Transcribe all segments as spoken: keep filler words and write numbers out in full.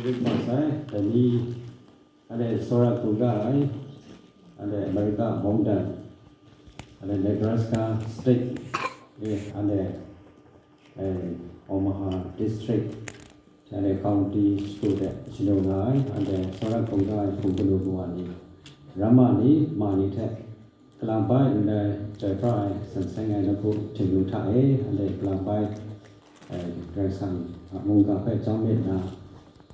Yu ma sai, dai ni, anhte tsawra hkungga ai, anhte America mungdan, anhte Nebraska State, eh, anhte, eh, Omaha District, anhte County School de shanu nga ai, anhte tsawra hkungga ai hpung kanu kawa ni, ramma ni, ma ni hte, Kalang bai nlai chyoi pra ai san seng ai nawku htingnu hta e, anhte kalang bai, eh, Karai Kasang a mungga hpe chyawm myit na,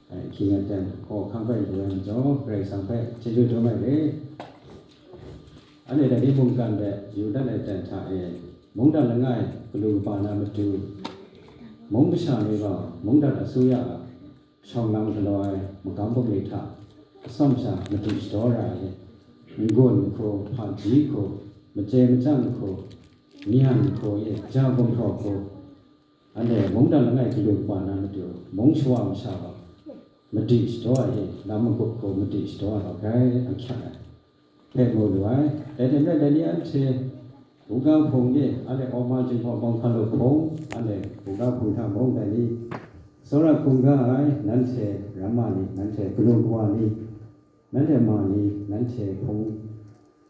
eh, hkying aten hkawhkam hpe lu ai majaw, Karai Kasang hpe chyeju dum ai re. Anhte dai ni mungkan de yu dat ai ten hta e, mungdan langai galu kaba na matu, mung masha ni gaw mungdan asuya a shawng lam galaw ai magam bungli hta atsawm sha madi shadaw ra ai, n-gun hku, hpaji hku, machye machyang hku, myan hku, ja gumhpraw hku, anhte mungdan langai galu kaba na matu, mung shawa masha gaw madi shadaw ai, lam magup hku madi shadaw ai, grai ahkyak ai. Hpe mu lu ai. Dai hte maren dai ni anhte, mungga hpung e, anhte Oma Jinghpaw Bawng Hkalu hpung, anhte mungga hpung hta mung dai ni, tsawra hkungga ai, nanhte ramma ni, nanhte kanu kawa ni, nanhte ma ni, nanhte hpung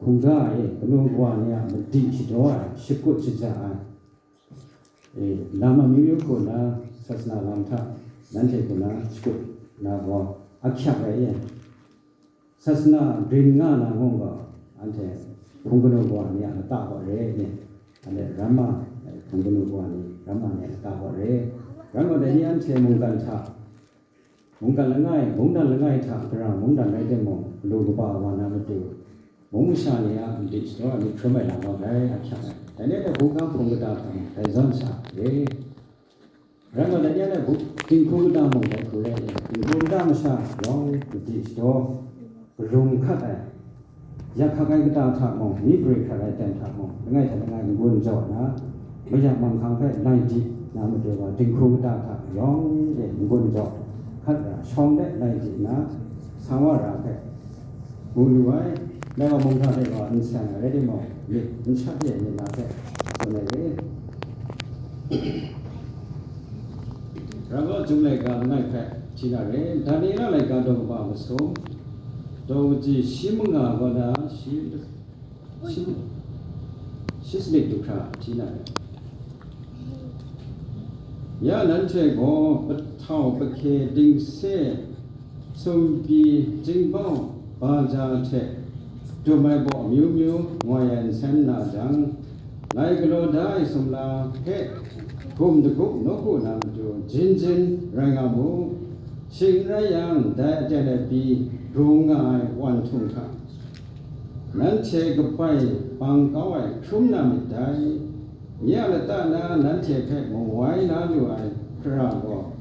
hkungga e, kanu kawa ni a madi shadaw ai, shakut shaja ai, e, lam amyu myu hku na, sasana lam hta, nanhte hku na shakut na gaw ahkyak ai e. Sasana byin nga na mung gaw, anhte hpung kanu kawa ni a lata gaw re ai ni, anhte ramma, eh, hpung kanu kawa ni, ramma ni a lata gaw re. Rai gaw, dai ni anhte mungkan hta, mungkan langai, mungdan langai hta gara mungdan rai timung, galu kaba wa na matu, mung masha ni a madi shadaw ai myit hkrum ai lam gaw grai ahkyak ai. Dai ni hte hpung kang hpung kata hta mung, dai zawn sha re. Rai nna, dai ni a bu-, dinghku kata mung dai hku rai, dinghku kata masha yawng madi shadaw, galum hkat ai, yak hkak ai kata hta mung, myi gare hkrat ai ten hta mung, langai hta langai n-gun jaw nna, mayam manghkang hpe lai di na matu gaw, dinghku kata hta yawng e n-gun jaw hkat ra, shawng de lai di nna, sa wa ra hpe, mu lu ai, dai wa mung hta de gaw n seng ai rai timung, myit n shat de myit na hpe tsun ai re. Rai gaw, Chyum laika langai hpe hti na re, Daniela laika daw kaba masum, daw kaji shi manga kaw na shi, shi, shi sanit du hkra hti na re. Ya nanhte gaw pahtau, pahkye, dingse, sumpyi, jingbau, baja hte dum ai baw amyu myu ngoi ai nsen na jang, ngai galaw da ai sumla hpe gum dagup nawku na matu jin jin rai nga mu. Shing n rai yang, dai aten e pyi rung nga ai wan htung hta, nanhte kabai bang kau ai hkrum na myit dai. Nye a lata na nanhte hpe mawai la lu ai hkra gaw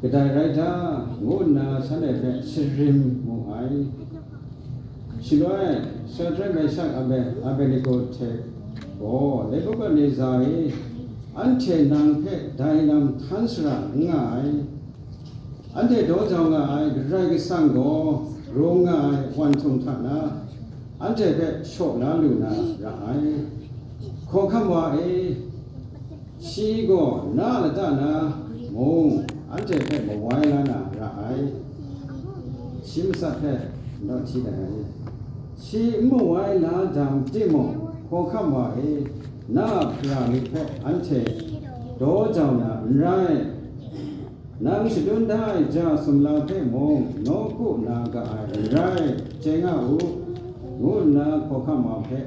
kadai rai ta, ngu nna shanhte hpe sharim mu ai. Shaloi, Shadrak, Meshak, Abe-, Abednego hte gaw, Nebukadneza e, anhte nang hpe dai lam htan shara n nga ai. Anhte daw jau nga ai Karai Kasang gaw rung nga ai wan htung hta na, anhte hpe shaw la lu na ra ai. Hkawhkam wa e, shi gaw na a lata na mung anhte hpe mawai la na ra ai. Shi matsat hpe naw hti dai ai. Shi n mawai la dang timung, hkawhkam wa e, na a hpara myit hpe anhte daw jau na n rai. Nang shadun da ai ja sumla hpe mung nawku na ga ai n rai, chye nga u, ngu nna hkawhkam wa hpe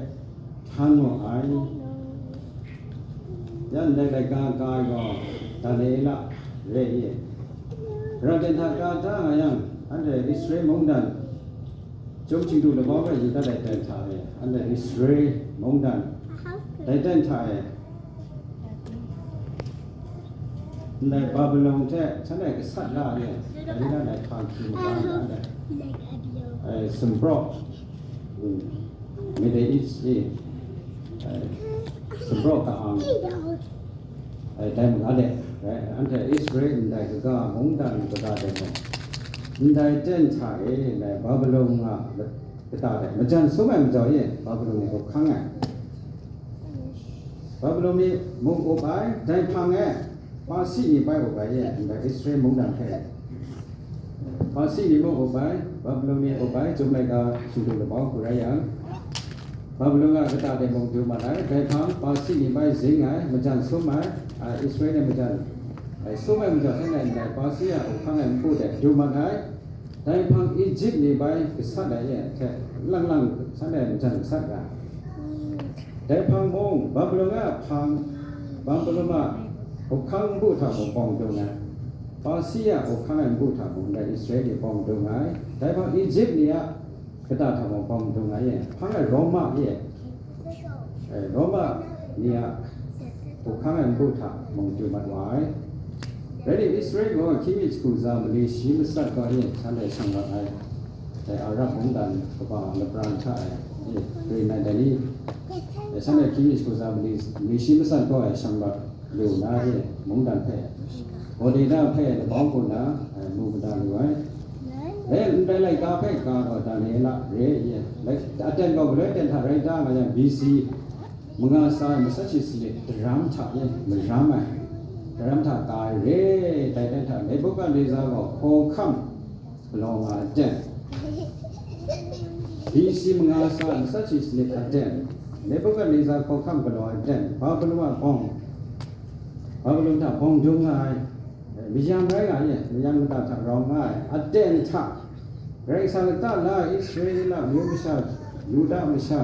htan mu ai. Yan ndai laika ka ai gaw Daniela re i? Ra ten hta ka da nga yang, anhte Israel mungdan Chyum Chingdu Labau hpe yu dat ai ten hta e, anhte Israel mungdan dai ten hta e, ndai Babilon hte shanhte gasat la ai, dai na ndai hpa hkyi magam na ndai, e, sumpraw, mm, Middle East e, e, sumpraw ka-ang, e, dai manga de, e, anhte Israel ndai kaga mungdan kaga de mung, ndai ten hta e, ndai Babilon a kata de majan sum ai majaw e, Babilon ni hkang ai. Babilon ni mung up ai, dai hpang e Parsi ni bai up ai e, ndai Israel mungdan hpe. Hpasi ni mung up ai, Babilon ni up ai, Chyum laika shingdu labau hku rai yang, Babilon a kata de mung du mat ai, dai hpang Hpasi ni bai zing ai, majan sum ai, a, Israel ni majan, ai, sum ai majan shangai ndai Hpasi a up hkang ai npu de du mat ai, dai hpang Egypt ni bai gasat ai e hte lang lang shangai majan gasat ga. Dai hpang mung, Babilon a hpang, Babilon a up hkang npu hta mung bawng dung ai, Hpasi a up hkang ai npu hta mung ndai Israel ni bawng dung ai, dai hpang Egypt ni a kata hta mung bawng dung ai e, hpang ai Roma e, e, Roma ni a up hkang ai npu hta mung du mat wa ai. Rai tim, Israel gaw hkying mi jahku za mali shi matsat gaw e, shanhte shang mat ai. Dai Arab mungdan kaba lapran hta e, e, Green Island ni, e, shanhte hkying mi jahku za mali, mali shi matsat gaw e, shang mat lu na e, mungdan hpe, Odeda hpe labau hku na, e, mu mada lu ai. E, ndai laika hpe ka gaw Daniela re ai e. Lai-, aten gaw galoi aten hta rai da nga yang, B C manga tsa ai matsat shi sanit daram hta e maram ai. Daram hta ka ai re, dai aten hta Nebukadnezar gaw hkawhkam galaw nga ai aten, B C manga tsa ai matsat shi sanit aten, Nebukadnezar hkawhkam galaw ai aten, Babilon a bawng, Babilon hta bawng dung nga ai, mayam rai nga ai, mayam kata hta rawng nga ai aten hta, Karai Kasang lata la ai Israela myu masha, Yuda masha,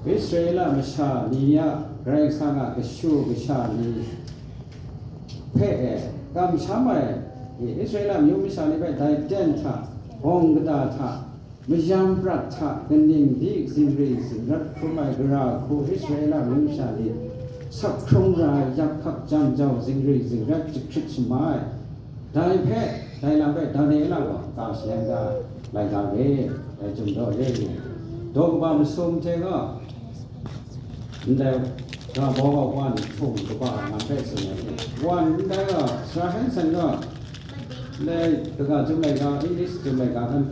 Israela masha ni a Karai Kasang a kashu kasha ni hpe e kamsham ai, Israela myu masha ni hpe dai aten hta, bawng kata hta, mayam prat hta, kaning di zingri zingrat hkrum ai gara hku Israela myu masha ni sap hkrung ra ai, yak hkap jam jau zingri zingrat jahkrit shama ai, dai hpe, dai lam hpe Daniela gaw ka shalem da, laika re, dai Chyum daw re, daw kaba masum hte gaw, ndai ga baw gaw wan htung kaba nga hpe tsun ai, wan ndai gaw, Sara Hanson gaw, ndai kaga Chyum laika, English Chyum laika hkan,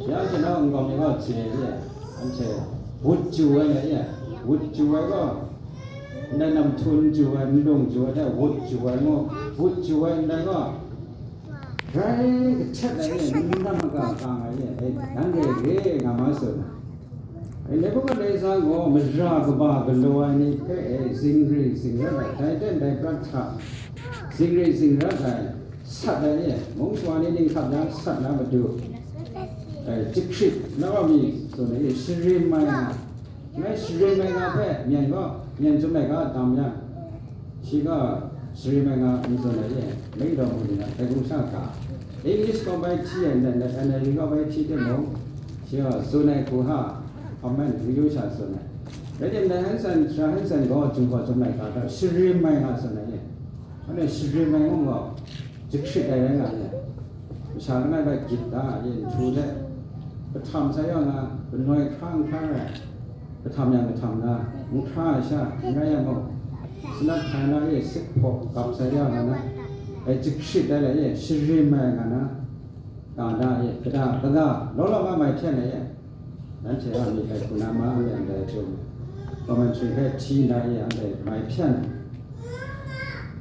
ya anhte nau nkau mi gaw chye e, anhte wut chyu ai le e, wut chyu ai gaw, ndai namhtun chyu ai, nlung chyu ai hte wut chyu ai ngu, wut chyu ai ndai gaw, rai kahtet ai e, n nam maga kang ai e, e, nanhte re nga ma tsun ai. E, Nebukadnezar gaw mara kaba galaw ai ni hpe e, zingri zingrat ai, dai ten dai prat hta zingri zingrat ai, sat ai e, mung shawa ni ning hkap yang sat na matu, e, jahkrit na wa mi tsun ai e, sharim ai nga, ngai sharim ai nga hpe myen gaw, myen Chyum laika dam yang, shi gaw sharim ai nga n tsun ai e, Meng daw mu ni na, dai hku sha ga, English gaw bai hti ai, ndai, ndai N I V gaw bai hti timung, shi gaw tsun ai hku ha, comment video sha tsun ai. Rai timung, dai Hanson, Sara Hanson gaw Jinghpaw Chyum laika hta sharim ai nga tsun ai e. Anhte sharim ai mung gaw, jahkrit ai rai nga ai. Masha langai bai gyit da, yin htu let, kahtam sai yaw na, kanoi hkra n hkra ai, kahtam yang kahtam na, n hkra ai sha, n rai yang gaw, sanat hkai na e, sik hpaw gap sai yaw na, na, e, jahkrit ai lai e, sharim ai nga na, ka da e, kada, kaga, law law nga mai hpyen ai e. Nanhte a myit ai hku na ma, anhte ndai Chyum commentary hpe hti na e, anhte mai hpyen ai.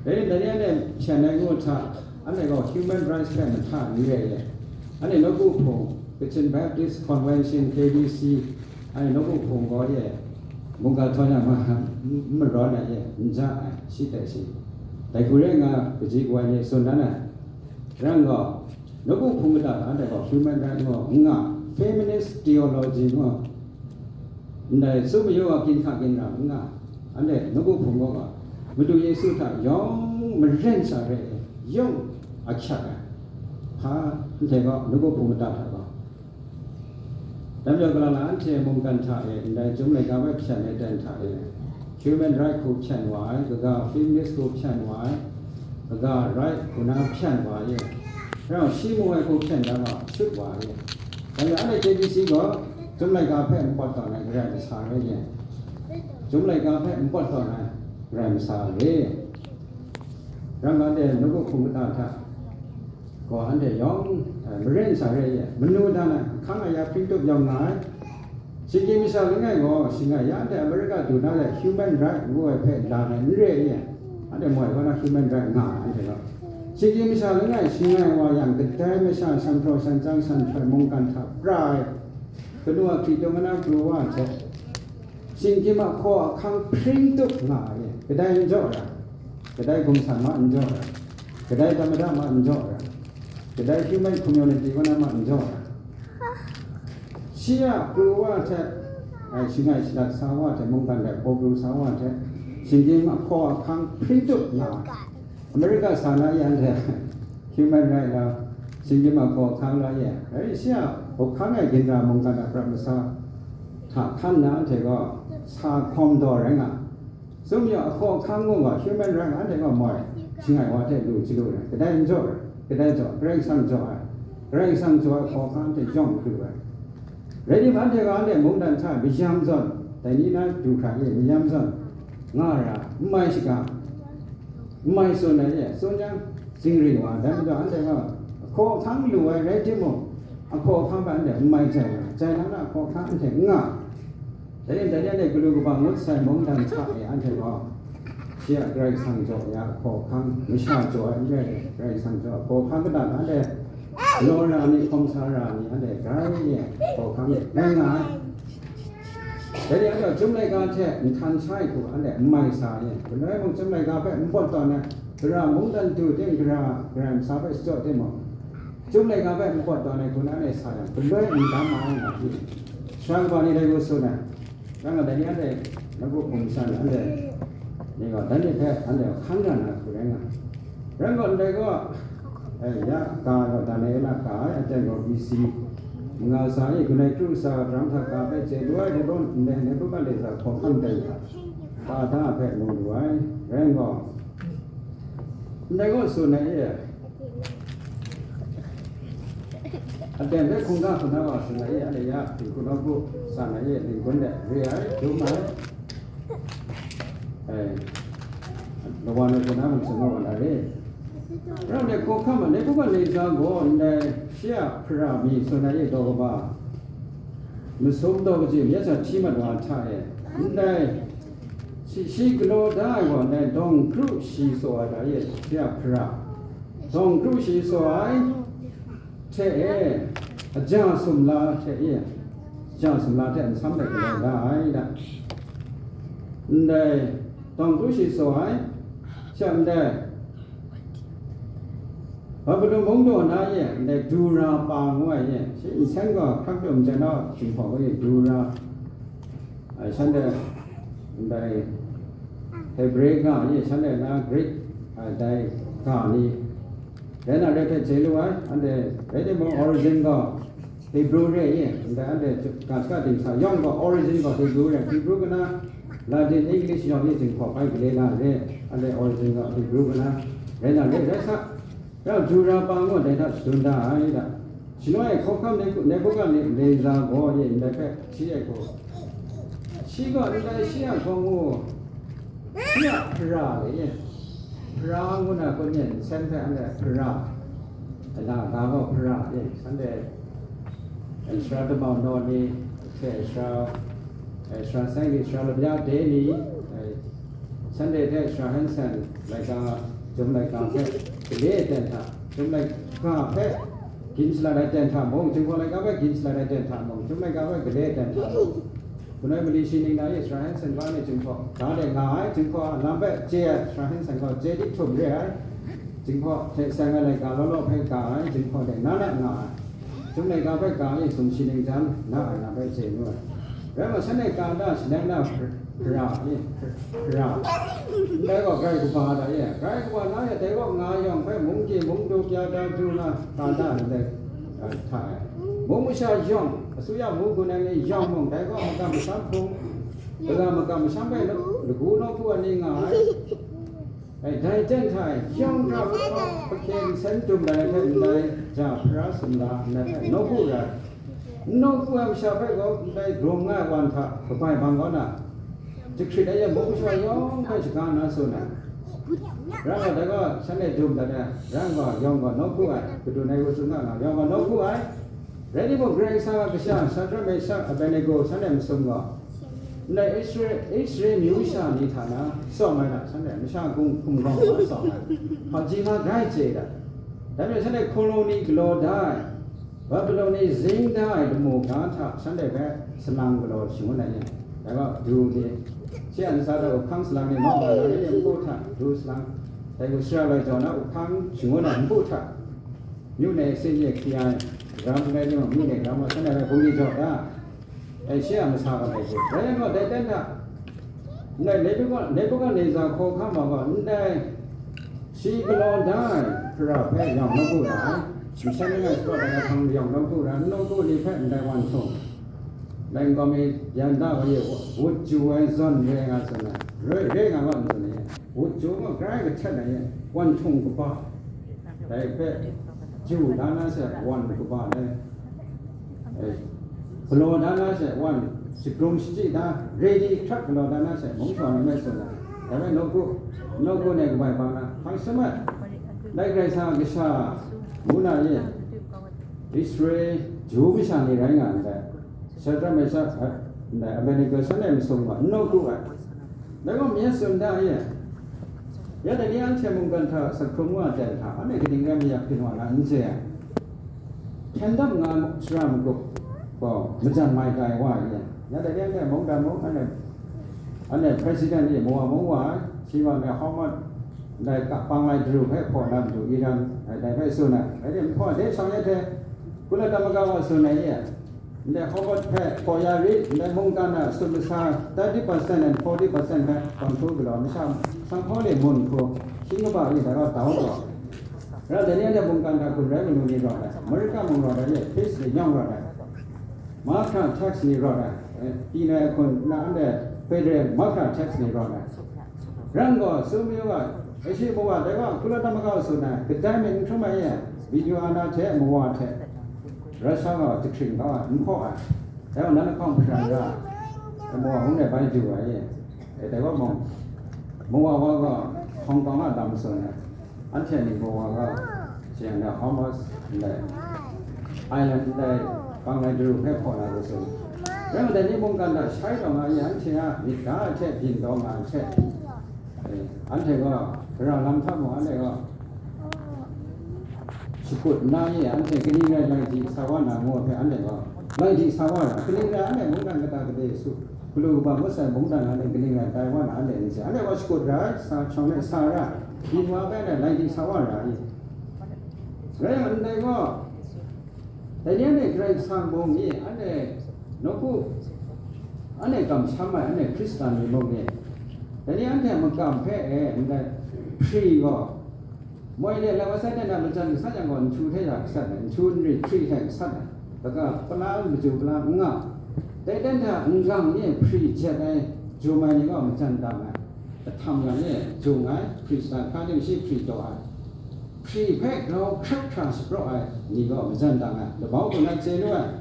Dai ni, dai ni anhte hpyen ai ngu hta, anhte gaw human rights hpe mahta n re ai. Anhte nawku hpung, Kachin Baptist Convention, K B C, anhte nawku hpung gaw e, mungga htaw na ma, n marawn ai e, n ja ai, shi tai shi. Dai hku rai nga, kaji kawai ni tsun dan ai. Rai gaw, nawku hpung kata hta anhte gaw human right ngu n nga, feminist theology ngu, ndai tsun mayu wa ginhka ginra n nga, anhte nawku hpung gaw, Madu Yesu hta yawng maren sha re ai, yawng a hkyak ai, hpa, anhte gaw nawku hpung kata hta gaw, Dai majaw, kalang na anhte mungkan hta e, ndai Chyum laika bai hpyen ai ten hta e, human right hku hpyen wa ai, kaga feminist hku hpyen wa ai, kaga right hku na hpyen wa ai, rau shi mu ai hku hpyen dan wa, shut wa ai. Dai majaw, anhte J B C gaw Chyum laika hpe npawt tawn ai Karai Kasang rai ye. Chyum laika hpe npawt tawn ai Karai Kasang re. Rau nga anhte nawku hpung kata hta gaw anhte yawng, eh, maren sha re ye, manu dan ai, hkang aya hpring tup yawng nga ai. Shinggyim masha langai gaw, shingai ya anhte America du na le human right ngu ai hpe la ai n re ye, anhte moi kaw na human right nga ai, anhte gaw. Shinggyim masha langai shangai wa yang, kadai masha shanhpraw shanjang shanhtoi mungkan hta pra ai kanu a hkritung ana pru wa hte, shinggyim a hkaw ahkang hpring tup nga ai, kadai n jaw ra, kadai gumhpraw ma n jaw ra, kadai tamada ma n jaw ra, kadai human community kaw na ma n jaw ra, shi a pru wa hte, ai, shangai shadat sa wa hte, mungkan hte hpaw pru sa wa hte, shinggyim a hkaw ahkang hpring tup nga ai. America sa na yan hte human right la, shinggyim a hkaw hkang la ye, rai shi a hkaw hkang ai ginra mungkan a prat masa hta hkan na anhte gaw sa hkawm taw rai nga. Sum yaw a hkaw hkang ngu gaw human right anhte gaw moi, shangai wa hte lu chyalu ai, kadai n jaw ai, kadai jaw, Karai Kasang jaw ai, Karai Kasang jaw ai hkaw hkang hte yawng lu ai. Rai timung, anhte gaw anhte mungdan hta mayam zawn, dai ni na du hkra e mayam zawn nga ra, n mai shaga, n mai tsun ai e, tsun jang, zingri wa, dai majaw anhte gaw, ahkaw ahkang lu ai rai timung, ahkaw ahkang hpe anhte n mai jai ai, jai na na ahkaw ahkang anhte n nga. Dai ning, dai ni anhte galu kaba ngut sai mungdan hta e anhte gaw, shi a Karai Kasang jaw ya ahkaw ahkang, masha jaw ai n rai, Karai Kasang jaw ahkaw ahkang kata na anhte, law ra ni, hkawm sa ra ni, anhte grai ni ahkaw ahkang e n nga ai. Dai ni anhte chyum laika hte nhtan sha ai hku anhte n mai sa ai. Galoi mung chyum laika hpe n pawt tawn ai, gara mungdan du ting, gara garai masa hpe shachyaw timung, chyum laika hpe n pawt tawn ai hku na anhte sa yang, galoi n dam ai nga hte, sara kaba ni dai hku tsun ai. Rai nga, dai ni anhte nawku hpung masha ni anhte ni gaw, dai ni hpe anhte hkan ra na hku rai nga. Rai gaw, ndai gaw, eh, ya ka gaw, Daniela ka ai, aten gaw B C manga sa e, gumhpraw kru sa, daram hta ka hpe chye lu ai, dai gaw ndai Nebukadneza hkawhkam tai hta, pa da hpe mu lu ai. Rai gaw, ndai gaw tsun ai e, aten hpe hkungga hkuna wa tsun ai e, anhte ya, tinghku nawku sa ai e, ninggun de re ai, dum ai. Eh, lawa na hkuna mung tsun wa na re. Rau de hkawhkam a, Nebukadneza gaw ndai shi a hpara mi tsun ai e daw kaba, masum daw kaji mi a sa hti mat wa hta e, ndai shi, shi galaw da ai gaw, ndai dawng kru shi tsaw ai hta e, shi a hpara, dawng kru shi tsaw ai hte e, aja sumla hte e, aja sumla hte nsam de galaw da ai da. Ndai dawng kru shi tsaw ai, sha ndai Babilon mung daw na e, ndai Dura pa ngu ai e, shi nsen gaw hkrak dum jan nau Jinghpaw gaw e Dura, ai, shanhte ndai Hebre ga e, shanhte na Greek, ai, dai ga ni, rai na rai hpe chye lu ai, anhte rai timung, origin gaw Hebrew re ye, ndai anhte ga shaka dingsa yawng gaw origin gaw Hebrew re, Hebrew kana Latin, English yawng ni Jinghpaw bai gale na re, anhte origin gaw Hebrew kana rai na re, rai sa, rau Dura pa ngu dai hta shadun da ai da. Shaloi hkawhkam Nebu-, Nebukadneza gaw ye ndai hpe hti ai gaw, shi gaw ndai shi a hkawng u, shi a hpara le ye, hpara ngu na kun ye nsen hpe anhte hpara, ala ga gaw hpara ye, shanhte Ezra damau naw ni, hte Ezra, Ezra seng ni, Ezra labya de ni, eh, Sunday hte Ezra Hanson laika, Chyum laika hpe gale ai ten hta, Chyum laika hpe gin shalat ai ten hta mung, Jinghpaw laika hpe gin shalat ai ten hta mung, Chyum laika hpe gale ai ten hta mung, Kunoi mali shi ning na e Ezra Hanson ga ni Jinghpaw ga de nga ai, Jinghpaw a lam hpe chye ai, Ezra Hanson gaw chye di htum re ai, Jinghpaw hte seng ai laika law law hpe ga ai, Jinghpaw de na na nga ai. Chyum laika hpe ga e sumshi ning jan na ai lam hpe chye nu ai. Rai ma, shanhte ga da shanhte na hpara e, hpara. Ndai gaw grai kaba da e, grai kaba na e, dai gaw nga yawng hpe munggyi mungdu pya da du na ga da ndai, eh, hta e. Mung masha yawng, asuya mu gun ai ni yawng mung, dai gaw makam masham hpung, kaga makam masham hpe lagu nawku ai ni nga ai. Ai, dai ten hta e, yawng hkra hpawk hpahkye nsen dum ai hpe ndai ja hpara sumla ndai hpe nawku rai. N nawku ai masha hpe gaw ndai grawng nga ai wa hta kabai bang kau na, jahkrit ai yawng mung masha yawng hpe shaga na tsun ai. Rai nga, dai gaw shanhte dum dat ai, rai nga, yawng gaw nawku ai, kadun ai wa tsun nga nga, yawng gaw nawku ai. Rai timung, Karai Kasang a kasha, Shadrak, Meshak, Abednego, shanhte masum gaw, Ndai Israel, Israel myu sha ni hta na tsawm ai na, shanhte masha gung hkum gawng wa tsawm ai, hpaji ma grai chye ai da. Dai majaw shanhte hkungru ni galaw da ai, Babilon ni zing da ai lamu ga hta shanhte hpe salang galaw shangun ai ni, dai gaw du ni, shi a ntsa hta uhkang salang ni, nawng ai lam ni npu hta du salang, dai gaw shara lai jaw na uhkang shangun ai npu hta, myu ne se ye hkri ai, ram rai ni myu ne ram wa shanhte hpe bungli jaw da. Dai shi a masa gaw dai hte, dai rai gaw dai ten hta, ndai Nebuka-, Nebukadneza hkawhkam wa gaw ndai shi galaw da ai hpara hpe yawng nawku ra ai, masha ni ngai shapraw ai ahkang yawng nawku ra, nawku ni hpe ndai wan htung, ndai nkau mi yan da wa ye, wut ju ai zawn re nga tsun ai, re, re nga wa n tsun ai, wut ju gaw grai kahtet ai ye, wan htung kaba, dai hpe ju da na she wan kaba dai. Eh, galaw da na she wan, shagrum shachyi da, ready hkrat galaw da na she, mung shawa ni mai tsun ai. Dai bai nawku, nawku ne kabai bang na, hpang shamai, dai Karai Kasang a kasha, ngu na ye, Israel, Ju masha ni rai nga ndai, Shadrak, Meshak, eh, ndai Abednego shanhte masum gaw n nawku ai. Dai gaw myit tsun da ye. Ya dai ni anhte mungkan hta, sak hkrung wa ten hta, anhte kaning rai mayak byin wa na n chye ai. Hpyen dap nga shara magup gaw majan mai tai wa ye. Ya dai ni anhte mungdan mung, anhte, anhte president ni mawa mung wa ai, shi wa ndai Hormuz, ndai ka-, Pang Lai Daru hpe hpaw na matu Iran, dai, dai hpe tsun ai. Dai ni mahkaw de shawng ya hte, Kulattamaka wa tsun ai ye. Ndai Hormuz hpe hpaw ya rit, ndai mungkan a sut masa thirty percent and forty percent hpe tawn hkru galaw, masha sanghpaw ni mun hku, hkying kaba ni dai gaw dau taw. Rai dai ni anhte mungkan hta gun rai manu ni rawt ai, Amerika mung rawt ai, peace ni yawng rawt ai, mahkra tax ni rawt ai, eh, pyi nai ahkun na anhte federal mahkra tax ni rawt ai. Ran gaw, sum yu ga, Ashi mawa dai gaw, Kulattamaka tsun ai, kadai myit n hkrum ai ye, video ana hte mawa hte, Russia gaw jahkring kau ai, n hpaw ai. Dai gaw nan lahkawng hparan ra, dai mawa hpung de bai du ai ye. E, dai gaw mung, mawa wa gaw Hong Kong a lam tsun ai. Anhte ni mawa gaw, jeng de Hormuz ndai, island ndai, Pang Lai Daru hpe hpaw na lu tsun. Rai nme dai ni mungkan hta shai taw nga ye, anhte a myit ga ai hte byin taw nga ai hte, eh, anhte gaw, gara lam hta mung anhte gaw, shakut nna ye, anhte kaning rai lai di sa wa na ngu ai hpe anhte gaw, lai di sa wa ra, kaning rai anhte mungdan kata kade su, galu kaba ngut sai mungdan anhte kaning rai tai wa na anhte n chye, anhte gaw shakut ra ai, sa shawng de sa ra, byin wa ai hpe anhte lai di sa wa ra ai. Rai yang ndai gaw, dai ni anhte Karai Kasang mung ni anhte nawku, anhte kamsham ai, anhte Hkristan ni mung ni, dai ni anhte makam hpe e ndai hpri gaw, moi de lau asai hte na majan gasat yang gaw, nhtu hte ya gasat ai, nhtu nri hpri hte gasat ai, kaga pala maju pala n nga, dai dan hta n gang ni hpri jet ai, jum ai ni gaw majan dang ai, kahtam yang ni jung ai, Hkristan hka ting shi hpri taw ai, hpri hpe grau hkrat hkra shapraw ai ni gaw majan dang ai, labau hku na chye lu ai.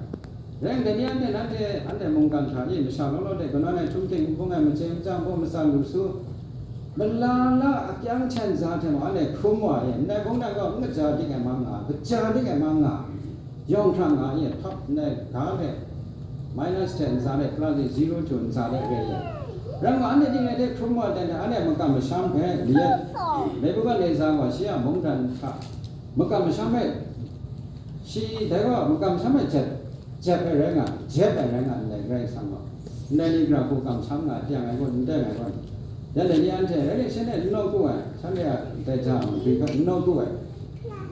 Rai nme dai ni anhte, nanhte, anhte mungkan hta e masha law law de kanawn ai htum hking n hpung ai, machye machyang hpung matsan lu su, malala akyang hten za hte mung anhte hkrum wa e, ndai mungdan gaw n kaja dik ai ma nga, kaja dik ai ma nga, yawng hkra nga e, hpap ndai ga hte, minus ten n sa let, plus zero two n sa let re e. Rai nme anhte ning rai hte hkrum wa dan hte, anhte makam masham hpe, li yet, Nebukadneza gaw shi a mungdan hta makam masham hpe, shi dai gaw makam masham hpe jet, jet ai rai nga, jet ai rai nga ndai Karai Kasang gaw. Ndai ni gara hku kamsham nga, teng ai gaw, n teng ai gaw, yan dai ni anhte rai rai shanhte n nawku ai, shanhte a dai ja mabri hpe n nawku ai.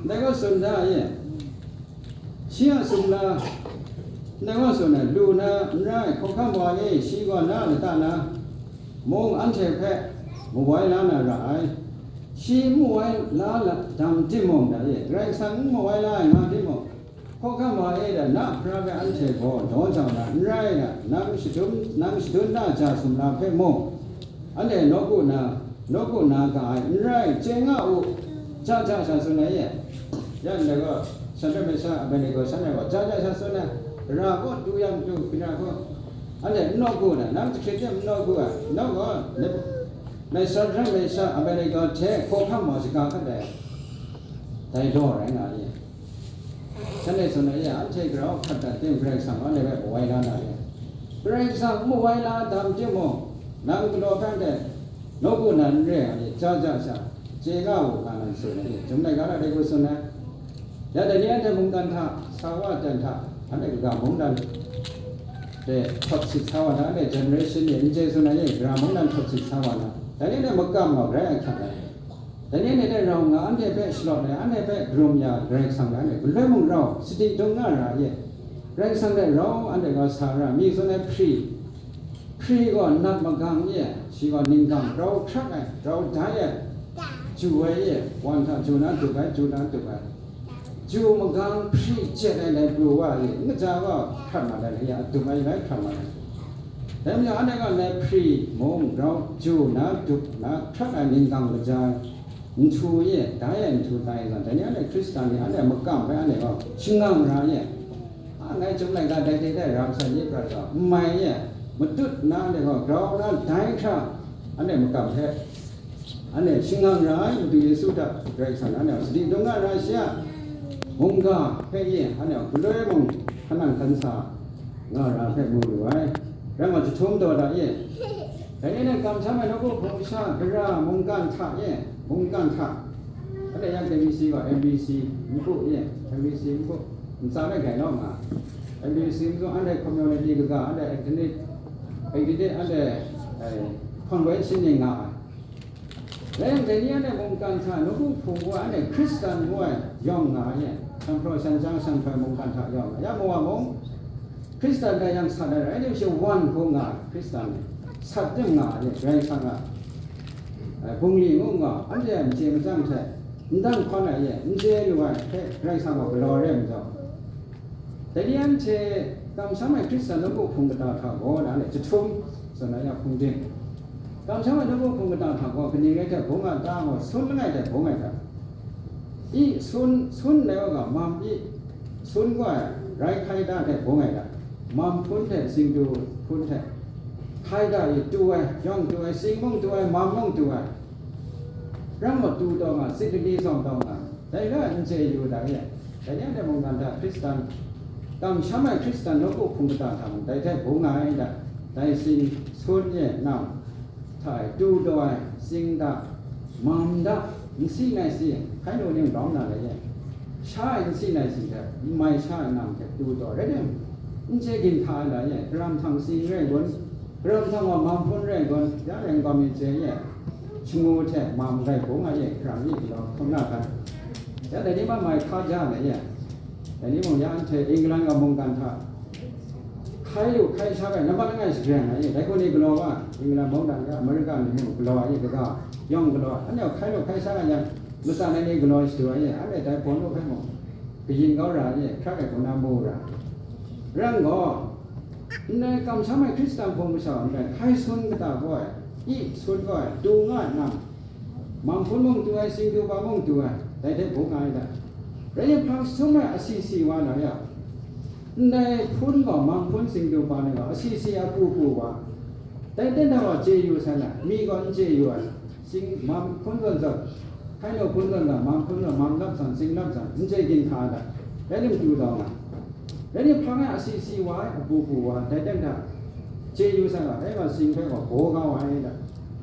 Ndai gaw tsun da e. Shi a sumla, ndai gaw tsun ai, lu na n rai, hkawhkam wa e, shi gaw na lata na mung anhte hpe mawai la na ra ai. Shi n mawai la la dang timung, da e, Karai Kasang n mawai la ai nga timung, hkawhkam wa e, da na hpara hpe anhte gaw daw jau na n rai, da nang shadum, nang shadun na ja sumla hpe mung, anhte nawku na, nawku na ga ai n rai, chye nga u, ja ja sha tsun ai e. Ya ndai gaw, Shadrak, Meshak, Abednego shanhte gaw ja ja sha tsun ai, ra gaw du yang du, hpira gaw, anhte n nawku na, nang jahkrit de n nawku ai, nang gaw, Meshak, Shadrak, Meshak, Abednego hte hkawhkam wa shaga hkat ai, dai daw rai nga ai e. Shanhte tsun ai e, anhte grau hkat dat tim Karai Kasang anhte hpe mawai la na re ai. Karai Kasang n mawai la dam timung, nang galaw hpe anhte nawku nan n re ai, ja ja sha, chye nga u nga nan tsun ai, Chyum laika hta dai hku tsun ai. Ya dai ni anhte mungkan hta, sa wa dan hta, anhte kaga mungdan de hpawt sit sa wa na, anhte generation ni n chye tsun ai, gara mungdan hpawt sit sa wa na, dai ni anhte makam gaw grai ahkyak ai. Dai ni anhte hte rau nga, anhte hpe shalawt ai, anhte hpe karum ya Karai Kasang rai, anhte galoi mung rau, sadi dung nga ra ye. Karai Kasang hte rau anhte gaw sa ra, mi zawn ai hpri, hpri gaw nat magang ye, shi gaw ninggang rau hkrak ai, rau dai ai, ju ai ye, wan hta ju na dup ai, ju na dup ai. Ju magang hpri jet ai lai pru wa ai, n kaja gaw hkrat mat ai, ya, dup ai lai hkrat mat ai. Dai majaw, anhte gaw lai hpri mung rau ju na dup na hkrat ai ninggang kaja ai, nhtu ye, dai ai nhtu tai zawn, dai ni anhte Hkristan ni anhte makam bai anhte gaw shangang ra ye. A, ngai Chyum laika dai hte dai ra masai ye prat gaw, n mai ye, matut na anhte gaw grau na dai hkra, anhte makam hte, anhte shangang ra ai Madu Yesu hta Karai Kasang anhte sadi dung nga ra shi a, mungga hpe ye, anhte galoi mung hkanan hkan sa nga ra hpe mu lu ai. Rai nga, jahtum taw da ye. Dai ni anhte kamsham ai nawku hpung masha, gara, mungkan hta ye, mungkan hta. Anhte yang M B C gaw, M B C npu ye, M B C npu, ntsa de gai naw nga. M B C npu, anhte community kaga, anhte ethnic, ethnic, anhte, eh, convention ni nga ai. Rai yang, dai ni anhte mungkan hta nawku hpung ngu ai, anhte Hkristan ngu ai yawng nga ai, shanhpraw shanjang shanhkoi mungkan hta yawng nga ai. Ya, mu wa mung, Hkristan dai yang sat ai rai, anhte she wan hku nga ai, Hkristan ni sat tim nga ai, Karai Kasang a, eh, bungli ngu nga, anhte a n chye matsam hte, n dan hkawn ai ye, n chye lu ai hpe Karai Kasang gaw galaw re ai majaw, dai ni anhte kamsham ai Hkristan nawku hpung kata hta gaw, na le jahtum, zawn na ya hpung ding. Kamsham ai nawku hpung kata hta gaw, kaning rai hte bung a ta gaw, sun langai hte bung ai hta. I sun, sun lai wa ga, mam i sun gaw ai, rai hkai da hte bung ai hta. Mam hpun hte, singdu hpun hte, hkai da i tu ai, yawng tu ai, sing mung tu ai, mam mung tu ai. Rang wa tu taw nga, sit lali zawng taw nga, dai la n chye yu da ye. Dai ni anhte mungkan hta Hkristan, kamsham ai Hkristan nawku hpung kata hta mung, dai hte bung nga ai nda, dai sing, sun ye, nam, hta e, tu taw ai, sing da, mam da, nsi nai si, hkai nu ning rawng na le ye. Sha ai nsi nai si hte, n mai sha ai nam hte tu taw, rai tim, n chye ginhka ai la ye, karam htang sing rai gun, karam htang wa mam hpun rai gun, ya rai n gawm myit chye ye. Shangu hte mam rai bung a ye, hkra mi galaw hkrum na hkan. Ya dai ni ma mai hka ja ai ye. Dai ni mung ya anhte England ga mungkan hta hkai lu hkai sha ai, nambat langai shagreng ai ye. Dai hku ni galaw wa, England mungdan ga, America ni mung galaw ai ye, kaga yawng galaw ai. Anhte hkai lu hkai sha ai yang, matsan ai ni galaw shadu ai ye. Anhte dai hpawn lu hpe mung, kayin kau ra ai ye, hkrak ai hku na mu ra. Rai gaw, ndai kamsham ai Hkristan hpung masha ndai hkai sun kata gaw ai, i sun gaw ai, tu nga ai nam, mam hpun mung tu ai, singdu pa mung tu ai, dai hte bung nga ai da. Rai yang, hpang jahtum ai asi si wa na ya, ndai hpun gaw, mam hpun singdu pa ni gaw, asi si a pru pru wa, dai ten hta wa chye yu sai na, mi gaw n chye yu ai, sing, mam hpun zawn zawn, hkai nu hpun zawn zawn, mam hpun zawn, mam lap zawn, sing lap zawn, n chye ginhka ai da. Rai tim, tu taw nga. Rai tim, hpang e asi si wa ai, apu pu wa ai, dai ten hta chye yu sai ga, dai wa sing hpe gaw baw kau ai da,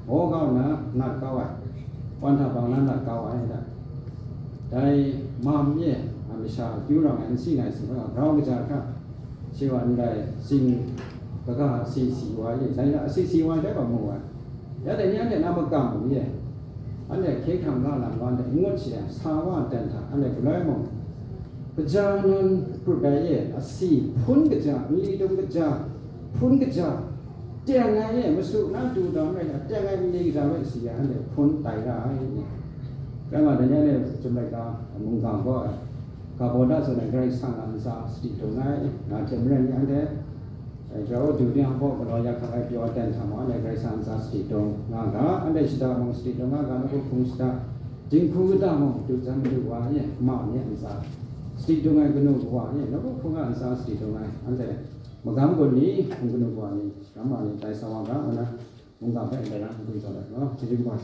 baw kau nna nat kau ai, wan hta bang na nat kau ai da. Dai mam ye, a masha akyu rawng ai nsi nai sing hpe gaw grau kaja hkra, shi wa ndai sing kaga asi si wa ye, dai na asi si wa ai hpe gaw mu ai. Ya dai ni anhte na makam u ye, anhte hkye hkrang nga lam wa ndai ngut she ai, sa wa ai ten hta anhte galoi mung, kaja nan prut ai ye, asi, hpun kaja, nli dung kaja, hpun kaja, teng ai ye, masu na du dam rai na, teng ai nli kaja bai si ya, anhte hpun tai ra ai. Rai nga, dai ni anhte Chyum laika mungga gaw ai, Kaboda zawn ai Karai Kasang a ntsa sadi dung ai, na hte maren ni anhte, eh, Jawdu ni a baw galaw ya hkrak ai pyaw ai ten hta mung, anhte Karai Kasang a ntsa sadi dung nga ga, anhte shada mung sadi dung nga ga, nawku hpung shada, dinghku kata mung, du jan madu wa ye, ma ni a ntsa sadi dung ai kanu kawa ye, nawku hpung a ntsa sadi dung ai, anhte magam gun ni, hpung kanu kawa ni, ram ma ni, tai sa wa ga, ngu na, mungga hpe ndai na, n gun tsawt ai, no? Chyeju kaba.